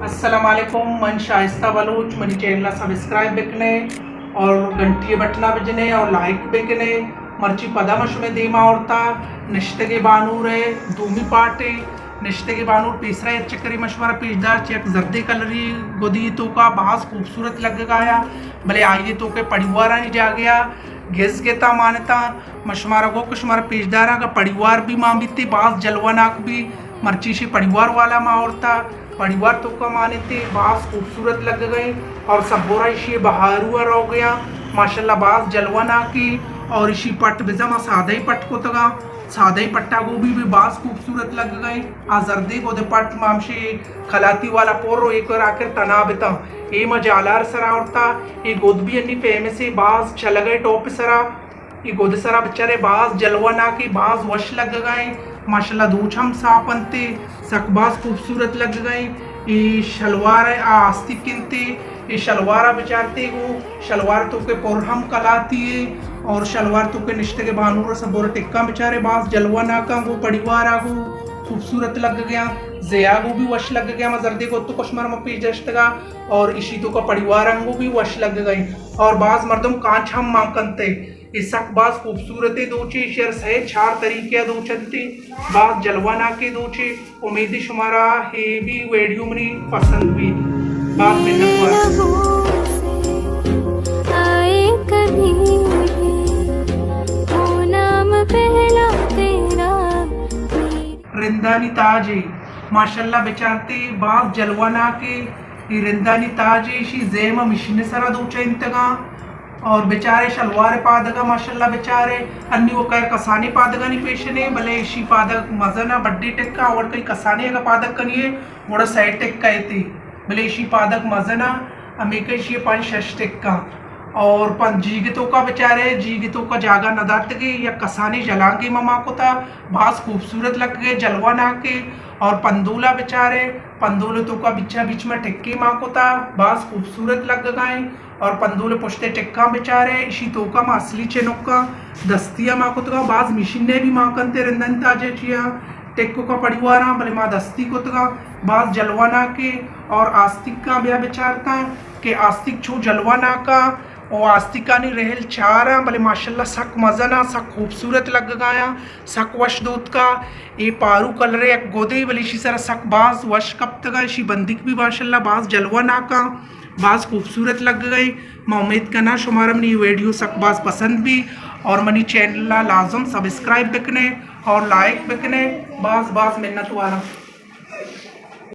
السلام علیکم، من شائستہ بلوچ، منی چینل ءَ سبسکرائب بکنے اور گھنٹی بٹنا بجنے اور لائک بکنے۔ مرچی پدا ما شمے دیما آورتا نشتگے بانور ءِ دومی پارٹ ءَ۔ نشتگے بانور پیسرا یک چکرے ما شمارا پیش داشت، یک زردے کلری گدی توکا باز خوبصورت لگگایا، بلے آئی توکے پڑیوارانی جاگہا گز گتا مانتا۔ ما شمارا گو کہ شمارا پیش داراں کہ پڑیوار بھی مان بیتی، باز جلوہ ناک بھی۔ مرچی شی پڑیوار والا ما آورتا، پڑیوار توکا مانتی، باز خوبصورت لگگئے اور سبورا اشی بہارو روگیا، ماشاءاللہ باز جلوہ ناکی۔ اور اشی پٹ بزا ما سادہ ہی پٹ کتگا، سادہ ہی پٹا گو بھی، بھی باز خوبصورت لگگئے۔ آ زردے گد پٹ ما ہمشی کلاتی والا پور رو ایک اور آخر تنا بتا۔ اے ما جالار سرا آورتا، اے گد بھی انی فیمس ہے، باز چلگئے ٹاپ سرا۔ اے گد سرا بچارے باز جلوہ ناکے، باز وش لگگا ایں۔ ماشاءاللہ دوچ ہم ساپ انتے، سک باز خوبصورت لگگا ایں۔ اے شلوار ءِ آ آستیک انتے، اے شلوارا بچارتے گو، شلوار توکے پر ہم کلاتی ہے اور شلوار توکے نشتگے بانور سبور ٹکاں بچارے باز جلوہ ناکاں گو پڑیوارا گو خوبصورت لگگیا، زیا گو بھی وش لگگیا، ما زردے گو تو کشمر ما پیش داشتگا اور اشی توکا پڑیوارا گو بھی وش لگگا ایں اور باز مردم کانچ ہم مان کنتے۔ اے سک باز خوبصورتیں دوچے، ایشی ءَ را سئے چار طریقے ءَ دوچ انت، باز جلوہ ناکیں دوچے۔ امیدے شمارا اے بھی ویڈیو منی پسند بی۔ باز منت وار۔ رندانی تاجے، ماشاءاللہ بچارتے باز جلوہ ناکے۔ اے رندانی تاجے، ایشی زیم مشین سرا دوچینتگاں۔ اور بچارے شلوار پادگا ماشاءاللہ بچارے، انی و کئے کسانی پادگانی پیشنے، بلے ایشی پادگ مزنا بڈی ٹکا، اور کئی کسانی اگا پادگ کنیے، گڑا سئے ٹکا ایتی، بلے ایشی پادگ مزنا، ہمیکہ ایشی پنچ شش ٹکا۔ اور پن جیگ توکا بچارے، جیگ توکا جاگہ نداتگی، یا کسانی جلانگی مما کتا، باز خوبصورت لگگے، جلوہ ناکے۔ اور پندولا بچارے، پندول توکا بچا بچ ما ٹکی ما کتا، باز خوبصورت لگگائیں۔ اور پندول پشتے ٹکاں بچارے، اشی توکا ما اصلی چنکاں دستی ما کتگاں، باز مشینے بھی ما کنتے رندن تاجے چیا ٹکو کا پڑیواراں، بلے ما دستی کتگاں، باز جلوہ ناکے۔ اور آستیکاں بیا بچارتاں کہ آستیک چو جلوہ ناکاں، او آستیکانی رہل چاراں، بلے ماشاءاللہ سک مزناں، سک خوبصورت لگگایاں، سک وش دوتکا۔ اے پارو کلرے یک گودے، بلے اشی سرا سک باز وش کپتگا، اشی بندیک بھی ماشاءاللہ باز جلوہ ناکاں، باز خوبصورت لگگئے۔ ما امید کناں شمارا منی ویڈیو سک باز پسند بی اور منی چینل لازم سبسکرائب بکنے اور لائک بکنے۔ باز باز منت واراں۔